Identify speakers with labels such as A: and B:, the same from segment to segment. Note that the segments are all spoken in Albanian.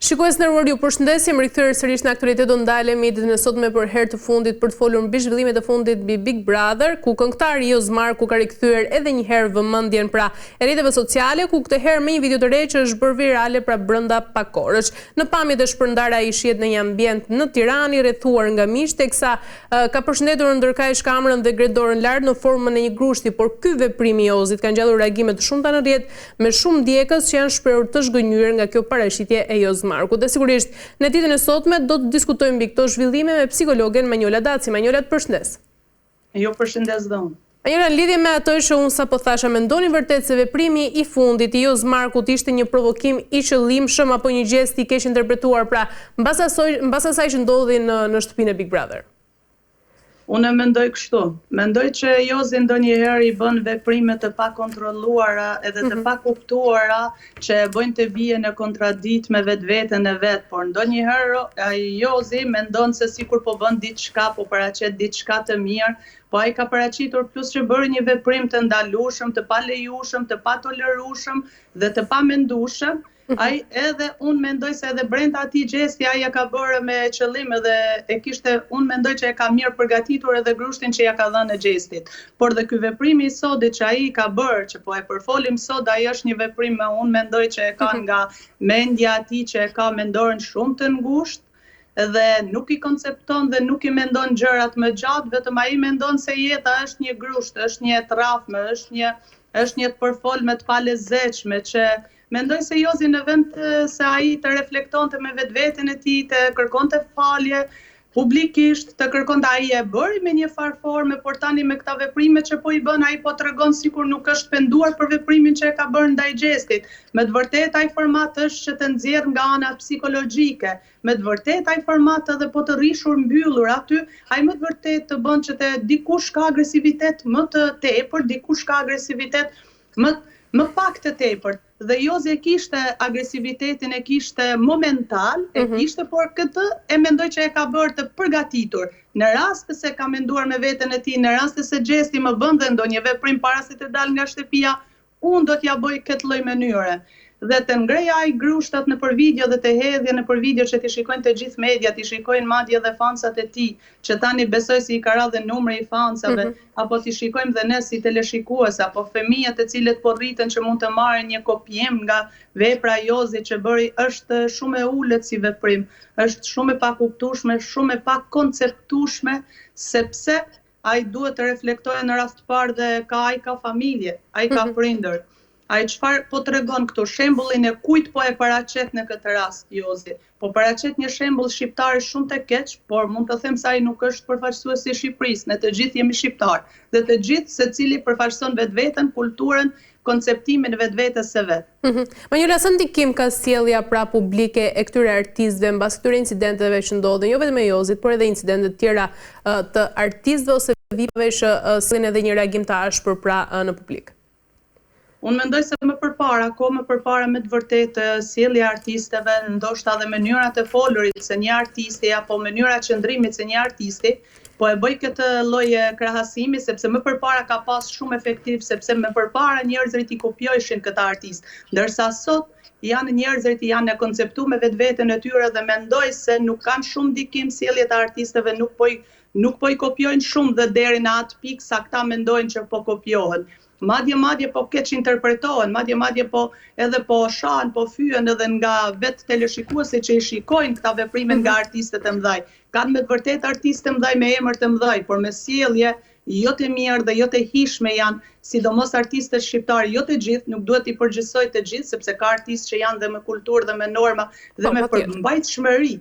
A: Shikues të nderuar, ju përshëndes, jemi rikthyer sërish në aktualitet do ndalemi ditën e sotme për herë të fundit për të folur mbi zhvillimet e fundit mbi Big Brother, ku këngëtari Joz Marku ka rikthyer edhe një herë vëmendjen pra e rrjeteve sociale, ku këtë herë me një video të re që është bërë virale pra brenda pak orësh. Në pamjet e shpërndara ai shihet në një ambient në Tiranë i rrethuar nga miq, teksa ka përshëndetur ndërkaq kamerën dhe ngre dorën lart në formën e një grushti, por ky veprim i Jozit ka ngjallur reagime të shumta në rrjet, me shumë ndjekës që janë shprehur të zhgënjyer nga kjo paraqitje e Joz Markut. Dhe sigurisht, në ditën e sotme do të diskutojmë mbi këto zhvillime me psikologen Manjola Daci. Manjola, të përshëndes.
B: Ju përshëndes dhe unë.
A: Manjola, në lidhje me atë që unë sapo thashë, a mendoni vërtet se veprimi i fundit i Joz Markut ishte një provokim i qëllimshëm apo një gjest i keqinterpretuar, pra, mbas asaj, mbas asaj që ndodhi në në shtëpinë e Big Brother?
B: Unë e mendoj kështu. Mendoj që Jozi ndonjëherë i bën veprime të pakontrolluara edhe të pakuptuara që e bëjnë të bie në kontraditë me vetveten e vet, por ndonjëherë ai Jozi mendon se sikur po bën diçka, po paraqet diçka të mirë, po ai ka paraqitur plus që bëri një veprim të ndalueshëm, të palejueshëm, të patolerueshëm dhe të pamendueshëm, Ai edhe unë mendoj se edhe brenda atij gjesti ai ja ka bërë me qëllim edhe e kishte unë mendoj që e ka mirë përgatitur edhe grushtin që ja ka dhënë Gjestit. Por dhe ky veprimi i sodit që ai ka bërë, që po e përfolim sot, ai është një veprim me unë mendoj që e ka nga mendja e tij që e ka mendorën shumë të ngushtë dhe nuk i koncepton dhe nuk i mendon gjërat më gjatë, vetëm ai mendon se jeta është një grusht, është një e trafme, është një është një të përfolme të palezetshme që Mendoj se Jozi në vend se ai të reflektonte me vetveten e tij, të kërkonte falje publikisht, të kërkonte ai e bëri me një farë forme, por tani me këta veprime që po i bën ai po tregon sikur nuk është penduar për veprimin që e ka bërë ndaj Gjestit. Me të vërtetë ai format është që të nxjerr nga ana psikologjike. Me të vërtetë ai format edhe po të rrish mbyllur aty, ai me të vërtetë të bën që të dikush ka agresivitet më të tepërt, dikush ka agresivitet më më pak të tepërt. Dhe Jozi e kishte agresivitetin e kishte momental, e kishte, por këtë e mendoj që e ka bërë të përgatitur. Në rast se ka menduar me veten e tij, në rast se Gjesti më bën dhe ndonjë veprim para se të dalë nga shtëpia, unë do t'ja bëj këtë lloj mënyre. Dhe të ngreja ai grushtat nëpër video dhe të hedhje nëpër video që t'i shikojnë të gjithë mediat, t'i shikojnë madje edhe fansat e tij, që tani besoj se i ka ra dhe numri i fansave, apo t'i shikojmë dhe ne si teleshikues, apo fëmijët të cilët po rriten që mund të marrin një kopjim nga vepra e Jozit që bëri, është shumë e ulët si veprim, është shumë e pakuptueshme, shumë e pakonceptueshme, sepse ai duhet të reflektojë në rast të parë dhe ka ai ka familje, ai ka prindër. Ai çfarë po tregon këtu, shembullin e kujt po e paraqet në këtë rast Jozi? Po paraqet një shembull shqiptari shumë të keq, por mund të them se ai nuk është përfaqësues i Shqipërisë, ne të gjithë jemi shqiptarë dhe të gjithë secili përfaqëson vetveten, kulturën, konceptimin e vetvetes së
A: vet. Manjola, sa ndikim ka sjellja pra publike e këtyre artistëve mbas këtyre incidenteve që ndodhin, jo vetëm e Jozit, por edhe incidente të tjera të artistëve ose vipave që sjellin edhe një reagim të ashpër pra në publik?
B: Unë mendoj se më përpara, kohë më përpara me të vërtetë sjellja e artistëve, ndoshta edhe mënyrat e folurit së një artisti apo mënyra e qëndrimit së një artisti, po e bëj këtë lloj krahasimi sepse më përpara ka pas shumë efektiv sepse më përpara njerëzit i kopjojshin këta artistë, ndërsa sot janë njerëzit janë konceptu me vetveten e tyre dhe mendoj se nuk kanë shumë ndikim sjelljet e artistëve, nuk po i nuk po i kopjojnë shumë dhe deri në atë pikë sa këta mendojnë që po kopjohen. Madje madje po keqinterpretohen, madje madje po edhe po shahen, po fyhen edhe nga vetë teleshikuesit që i shikojnë këta veprime nga artistët e mëdhaj. Kanë me të vërtetë artistë të mëdhaj me emër të mëdhaj, por me sjellje jo të mirë dhe jo të hijshme janë, sidomos artistët shqiptarë, jo të gjithë, nuk duhet t'i përgjithësoj të gjithë, sepse ka artistë që janë dhe me kulturë dhe me norma dhe
A: Po,
B: me
A: patjetër.
B: përmbajtshmëri.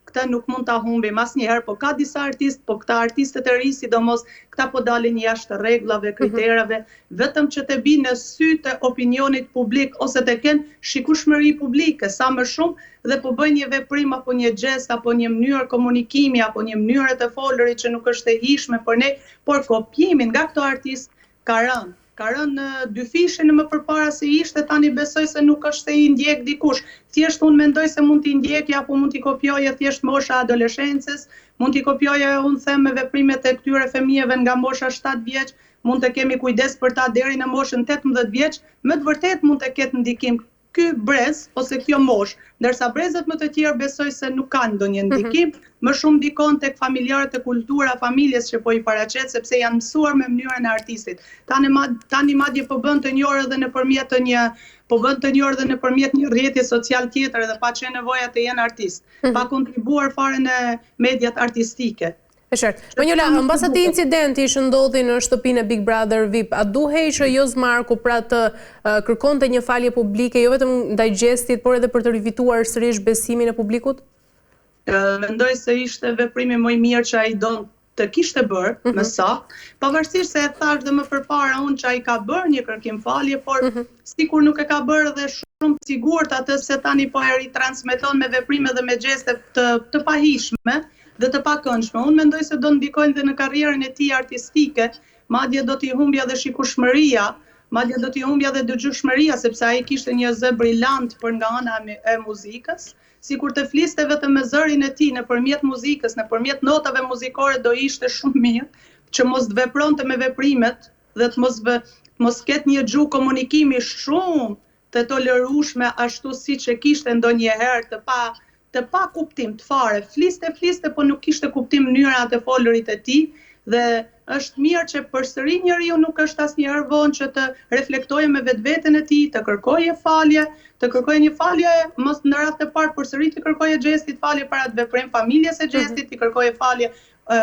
B: Këtë nuk mund ta humbim asnjëherë, po ka disa artistë, po këta artistët e ri sidomos, këta po dalin jashtë rregullave, kritereve, vetëm që të bijnë në sy të opinionit publik ose të kenë shikueshmëri publike sa më shumë dhe po bëjnë një veprim apo një gjest apo një mënyrë komunikimi apo një mënyrë të folurit që nuk është e hijshme për ne, por kopjimi nga këto artistë Ka rënë. Ka rënë në dyfishin e më përpara se ishte, tani besoj se nuk është se i ndjek dikush. Thjesht unë mendoj se mund t'i ndjekë apo mund t'i kopjojë thjesht mosha e adoleshencës, mund t'i kopjojë unë them me veprimet e këtyre fëmijëve nga mosha 7 vjeç, mund të kemi kujdes për ta deri në moshën 18 vjeç, me të vërtetë mund të ketë ndikim. ky brez ose kjo moshë, ndërsa brezat më të tjerë besoj se nuk kanë ndonjë mhm. ndikim, më shumë ndikon tek familjarët e kultura e familjes që po i paraqet sepse janë mësuar me mënyrën e artistit. Tani tani madje po bën të njohur edhe nëpërmjet të një po bën të njohur edhe nëpërmjet një rrjeti social tjetër edhe pa qenë nevoja të jenë artistë, mm -hmm. pa kontribuar fare në mediat
A: artistike. E qartë. Manjola, mbas atij incidenti që ndodhi në shtëpinë e Big Brother VIP, a duhej që Joz Marku pra të kërkonte një falje publike jo vetëm ndaj Gjestit, por edhe për të rifituar sërish besimin e publikut?
B: Mendoj se ishte veprimi më i mirë që ai do të kishte bërë, mm -hmm. më saktë, pavarësisht se e thashë dhe më përpara unë që ai ka bërë një kërkim falje, por mm -hmm. sikur nuk e ka bërë dhe shumë të sigurt atë se tani po e ritransmeton me veprime dhe me gjeste të, të pahijshme dhe të pakëndshme. Unë mendoj se do ndikojnë dhe në karrierën e tij artistike, madje do t'i humbja dhe shikueshmëria, madje do t'i humbja dhe dëgjueshmëria, sepse ai kishte një zë brilant për nga ana e muzikës, Sikur të fliste vetëm me zërin e tij nëpërmjet muzikës, nëpërmjet notave muzikore do ishte shumë mirë që mos të vepronte me veprimet dhe të mos vë, të mos ketë një gjuhë komunikimi shumë të tolerueshme ashtu siç e kishte ndonjëherë të pa të pakuptimtë fare. Fliste, fliste, po nuk kishte kuptim mënyra e të folurit e tij dhe është mirë që përsëri njeriu nuk është asnjëherë vonë që të reflektojë me vetveten e tij, të kërkojë falje, të kërkojë një falje, mos në radhë të parë përsëri t'i kërkojë Gjestit falje për atë veprim familjes së Gjestit, t'i kërkojë falje ë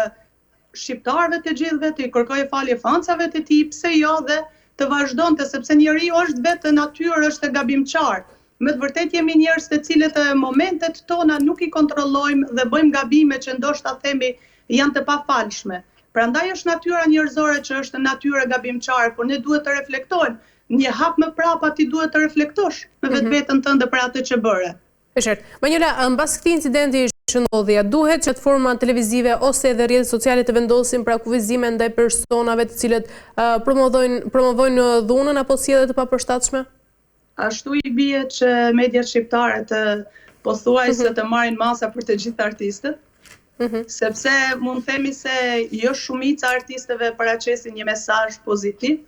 B: shqiptarëve të gjithëve, t'i kërkojë falje fansave të tij, pse jo dhe të vazhdonte sepse njeriu është vetë natyrë është gabimqar. Me të vërtetë jemi njerëz të cilët momentet tona nuk i kontrollojmë dhe bëjmë gabime që ndoshta themi janë të pafalshme. Prandaj është natyra njerëzore që është natyrë gabimqare, por ne duhet të reflektojmë. Një hap më prapa ti duhet të reflektosh me mhm. vetveten tënde për atë që
A: bëre. E qartë. Manjola, mbas këtij incidenti që ndodhi, a duhet që platformat televizive ose edhe rrjetet sociale të vendosin pra kufizime ndaj personave të cilët promovojnë promovojnë dhunën apo sjellje të papërshtatshme?
B: Ashtu i bie që mediat shqiptare të pothuajse mhm. të marrin masa për të gjithë artistët, mhm. sepse mund themi se jo shumica e artistëve paraqesin një mesazh pozitiv,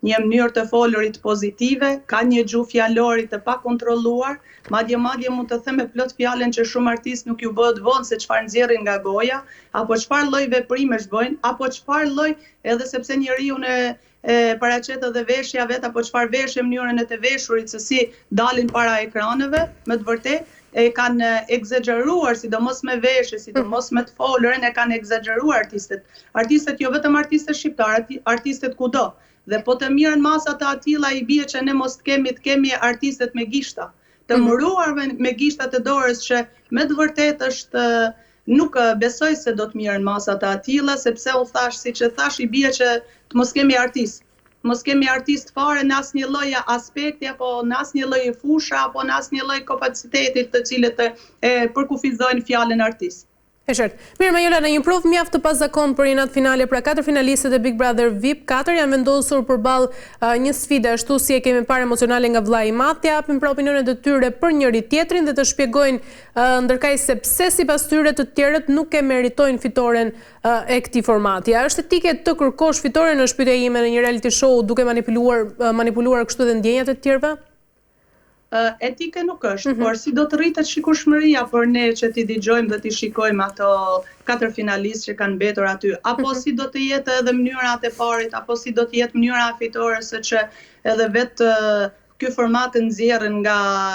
B: një mënyrë të folurit pozitive, ka një gjuhë fjalori të pakontrolluar, madje madje mund të them me plot fjalën që shumë artistë nuk ju bëhet vonë se çfarë nxjerrin nga goja, apo çfarë lloj veprimesh bëjnë, apo çfarë lloj, edhe sepse njeriu në e paraqet edhe veshja vet apo çfarë veshje mënyrën e të veshurit se si dalin para ekraneve, me të vërtetë e kanë ekzagjeruar, sidomos me veshje, sidomos me të folurën e kanë ekzagjeruar artistët. Artistët jo vetëm artistët shqiptarë, artistët kudo. Dhe po të merren masa të atilla i bie që ne mos të kemi të kemi artistët me gishta. Të mhm. numëruar me, me gishtat e dorës që me të vërtetë është Nuk besoj se do të merren masa të atilla, sepse u thashë, siç e thashë, i bie që të mos kemi artistë. Të mos kemi artistë fare në asnjë lloj aspekti apo në asnjë lloj fushe apo në asnjë lloj kapaciteti të cilët e përkufizojnë fjalën
A: artist. E qartë. Mirë, Manjola, në një provë mjaft të pazakontë për një natë finale, pra katër finalistët e Big Brother VIP 4 janë vendosur përballë një sfide ashtu si e kemi parë emocionale nga Vëllai i Madh, të japin pra opinionet e tyre për njëri-tjetrin dhe të shpjegojnë Ndërkaq se pse sipas tyre të tjerët nuk e meritojnë fitoren e këtij formati. A është etike të kërkosh fitoren është pyetja ime në një reality show duke manipuluar manipuluar kështu edhe ndjenjat e të tjerëve?
B: Etike nuk është, mm -hmm. por si do të rritet shikueshmëria për ne që t'i dëgjojmë dhe t'i shikojmë ato katër finalistë që kanë mbetur aty, apo mm -hmm. si do të jetë edhe mënyra e të parit, apo si do të jetë mënyra e fitores se që edhe vetë Ky format nxjerr nga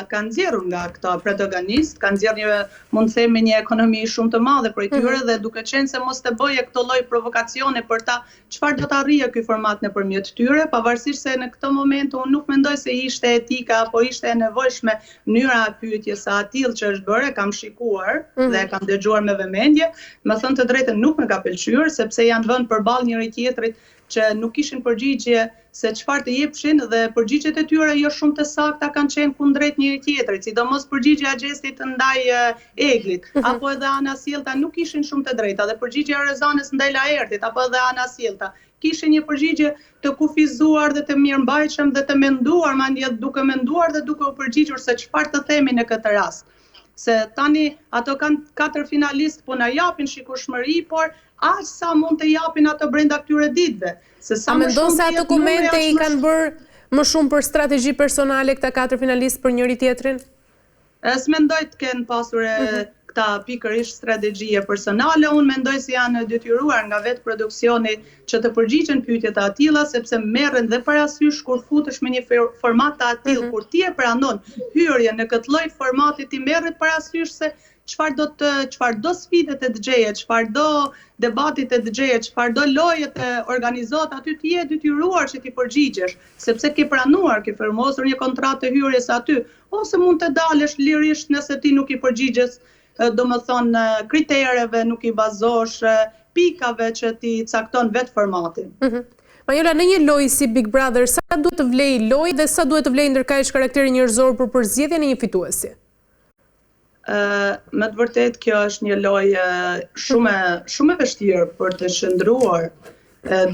B: ka nxjerrur nga këta protagonistë, ka nxjerrë një mund të themi një ekonomi shumë të madhe prej tyre mm -hmm. dhe duke qenë se mos të bëje këto lloj provokacione për ta, çfarë do të arrijë ky format nëpërmjet tyre, pavarësisht se në këtë moment unë nuk mendoj se ishte etike apo ishte e nevojshme mënyra e pyetjes së atillë që është bërë, e kam shikuar mm -hmm. dhe e kam dëgjuar me vëmendje, me thënë të drejtën nuk më ka pëlqyer sepse janë vënë përballë njëri tjetrit që nuk kishin përgjigje se çfarë të jepshin dhe përgjigjet e tyre jo shumë të sakta kanë qenë kundrejt njëri tjetrit, sidomos përgjigja e Gjestit ndaj Eglit, mm -hmm. apo edhe anasjellta nuk ishin shumë të drejta dhe përgjigja e Rozanës ndaj Laertit apo edhe anasjellta kishin një përgjigje të kufizuar dhe të mirëmbajtshëm dhe të menduar, madje duke menduar dhe duke u përgjigjur se çfarë të themi në këtë rast. Se tani ato kanë katër finalistë po na japin shikueshmëri, por aq sa mund të japin ato brenda këtyre ditëve.
A: Se sa A mendon se ato komente i kanë bërë? më shumë për strategji personale këta katër finalistë për njëri-tjetrin?
B: S'mendoj të kenë pasur këta pikërisht strategjie personale, unë mendoj se janë detyruar nga vetë produksioni që të përgjigjen pyetje të atilla, sepse merren dhe parasysh kur futesh me një format të atillë, kur ti e pranon hyrjen në këtë lloj formati ti merret parasysh se çfarë do të çfarë do sfide të të gjeje, çfarë do debati të të gjeje, çfarë do loje të organizohet aty ti je e detyruar që t'i përgjigjesh, sepse ke pranuar, ke firmosur një kontratë të hyrjes aty, ose mund të dalësh lirisht nëse ti nuk i përgjigjesh, domethënë kritereve, nuk i bazohesh pikave që t'i cakton vetë formati.
A: Manjola, në një lojë si Big Brother, sa duhet të vlejë loja dhe sa duhet të vlejë ndërkaq karakteri njerëzor për përzgjedhjen e një fituesi?
B: Me të vërtetë kjo është një lojë shumë shumë e vështirë për të qëndruar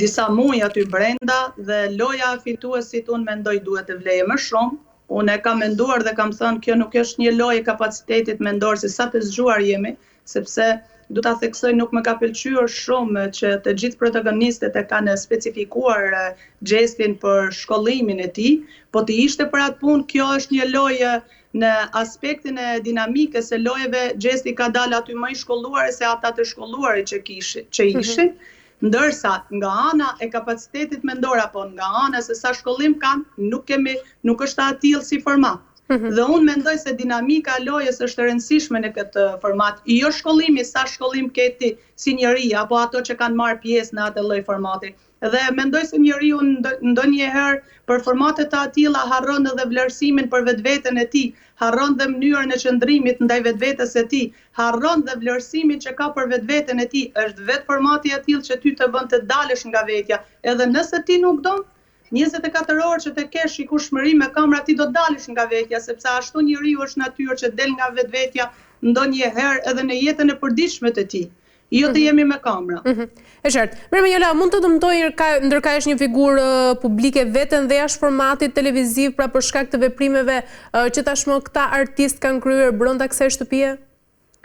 B: disa muaj aty brenda dhe loja e fituesit unë mendoj duhet të vlejë më shumë. Unë e kam menduar dhe kam thënë kjo nuk është një lojë e kapacitetit mendor se sa të zgjuar jemi, sepse du ta theksoj nuk më ka pëlqyer shumë që të gjithë protagonistët e kanë specifikuar Gjestin për shkollimin e tij, po të ishte për atë punë kjo është një lojë Në aspektin e dinamikës së lojëve, Gjesti ka dalë aty më i shkolluar se ata të shkolluarit që kishin, që ishin, ndërsa nga ana e kapacitetit mendor apo nga ana se sa shkollim kanë, nuk kemi, nuk është e atillë si format. Dhe unë mendoj se dinamika e lojës është e rëndësishme në këtë format, jo shkollimi, sa shkollim ke ti si njeri apo ato që kanë marrë pjesë në atë lloj formati. Dhe mendoj se njeriu ndonjëherë për formate të atilla harron edhe vlerësimin për vetveten e tij, harron dhe mënyrën e qëndrimit ndaj vetvetes së tij, harron dhe vlerësimin që ka për vetveten e tij, është vetë formati i atillë që ty të bën të dalësh nga vetja, edhe nëse ti nuk don, 24 orë që të kesh shikueshmëri me kamera ti do dalësh nga vetja, sepse ashtu njeriu është natyrë që del nga vetvetja ndonjëherë edhe në jetën e përditshme të tij. Jo të jemi me kamera.
A: E qartë. Mirë Manjola, mund të dëmtojë ndërkaq një figurë publike veten dhe jashtë formatit televiziv, pra për shkak të veprimeve që tashmë këta artistë kanë kryer brenda kësaj shtëpie?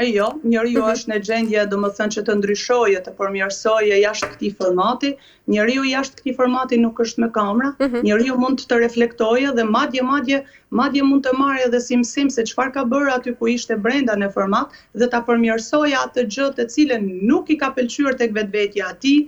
B: E jo, njeriu është në gjendje, domethënë që të ndryshojë, të përmirësojë jashtë këtij formati. Njeriu jashtë këtij formati nuk është me kamera. Njeriu mund të reflektojë dhe madje madje Madje mund të marrë edhe si mësim se çfarë ka bërë aty ku ishte brenda në format dhe ta përmirësojë atë gjë të cilën nuk i ka pëlqyer tek vetvetja e tij,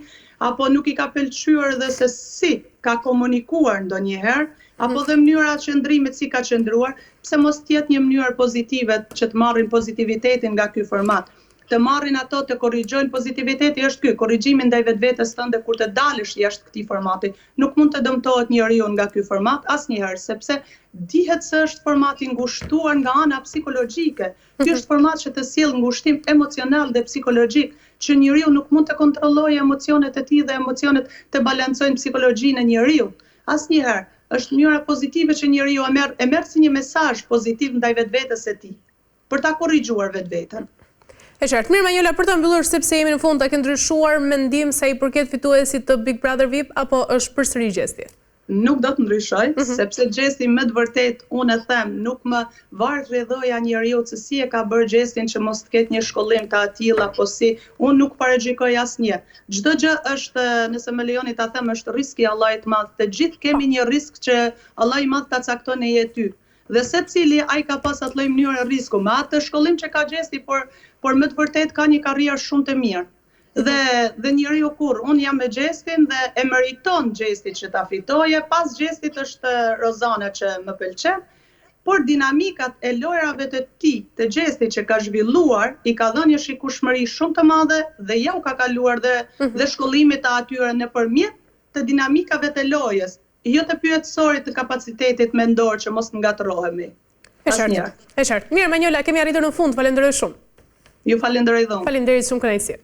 B: apo nuk i ka pëlqyer dhe se si ka komunikuar ndonjëherë, apo dhe mënyra e qëndrimit si ka qëndruar, pse mos të jetë një mënyrë pozitive që të marrin pozitivitetin nga ky format. Të marrin ato të korrigjojnë pozitiviteti është ky, korrigjimi ndaj vetvetes tënde kur të dalësh jashtë këtij formati. Nuk mund të dëmtohet njeriu nga ky format asnjëherë, sepse dihet se është format i ngushtuar nga ana psikologjike. Ky është format që të sjell ngushtim emocional dhe psikologjik, që njeriu nuk mund të kontrollojë emocionet e tij dhe emocionet të balancojnë psikologjinë e njeriut. Asnjëherë. Është mënyra pozitive që njeriu e merr, e merr si një mesazh pozitiv ndaj vetvetes së tij. Për ta korrigjuar vetveten.
A: E qartë. Mirë Manjola, për ta mbyllur sepse jemi në fund, a ke ndryshuar mendim sa i përket fituesit të Big Brother VIP apo është përsëri Gjesti?
B: Nuk do të ndryshoj, sepse Gjesti me të vërtetë unë e them, nuk më varet rrjedhoja e njeriut se si e ka bërë Gjestin që mos të ketë një shkollim të atillë apo si, unë nuk paragjykoj asnjë. Çdo gjë është, nëse më lejoni ta them, është rrisk i Allahit të Madh. Të gjithë kemi një rrisk që Allahu i Madh ta cakton në jetë ty. Dhe secili ai ka pas atë lloj mënyre rrisku, me atë shkollim që ka Gjesti, por por me të vërtetë ka një karrierë shumë të mirë. Dhe dhe njeriu kurrë, unë jam me Gjestin dhe e meriton Gjesti që ta fitojë, pas Gjestit është Rozana që më pëlqen, por dinamikat e lojërave të tij, të Gjestit që ka zhvilluar, i ka dhënë një shikueshmëri shumë të madhe dhe ja u ka kaluar dhe dhe shkollimit të atyre nëpërmjet të dinamikave të lojës. Jo të pyetësorit të kapacitetit mendor që mos të ngatërrohemi.
A: E qartë. E qartë. Mirë, Manjola, kemi arritur në fund. Falenderoj shumë.
B: Ju falenderoj dhe
A: unë. Faleminderit shumë kënaqësi.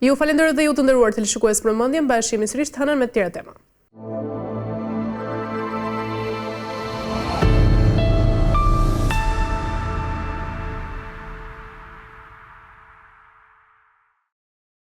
A: Ju falenderoj dhe ju të nderuar teleshikues për vëmendjen, bashkë jemi sërish të hënën me të tjera tema.